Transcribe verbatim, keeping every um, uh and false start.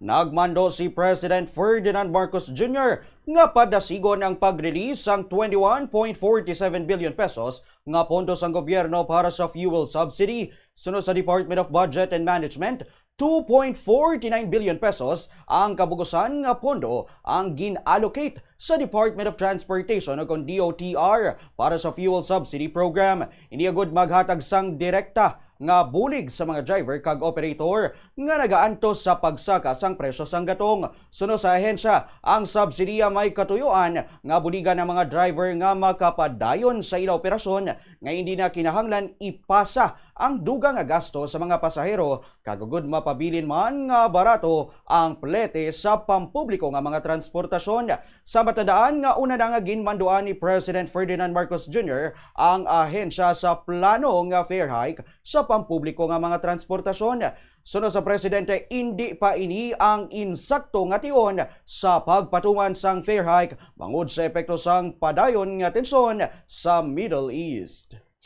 Nagmando si President Ferdinand Marcos Junior nga padasigon ang pag-release sang twenty-one point forty-seven billion pesos nga pondo sang gobyerno para sa fuel subsidy. Suno sa Department of Budget and Management, two point forty-nine billion pesos ang kabugusan nga pondo ang gin-allocate sa Department of Transportation o kon D O T R para sa fuel subsidy program. Ini agud maghatag sang direkta nga bulig sa mga driver kag operator nga nagaantos sa pagsaka sang presyo sang gatong. Suno sa ahensya, ang subsidiya may katuyoan nga buligan ang mga driver nga makapadayon sa ila operasyon nga hindi na kinahanglan ipasa ang dugang nga gasto sa mga pasahero, kag agud mapabilin man nga barato ang plete sa pampubliko nga mga transportasyon. Sa matandaan nga una na nga ginmanduan ni President Ferdinand Marcos Junior ang ahensya sa plano nga fare hike sa pampubliko nga mga transportasyon. Suno sa presidente, indi pa ini ang insakto nga tion sa pagpatuman sang fare hike bangod sa epekto sang padayon nga tensyon sa Middle East.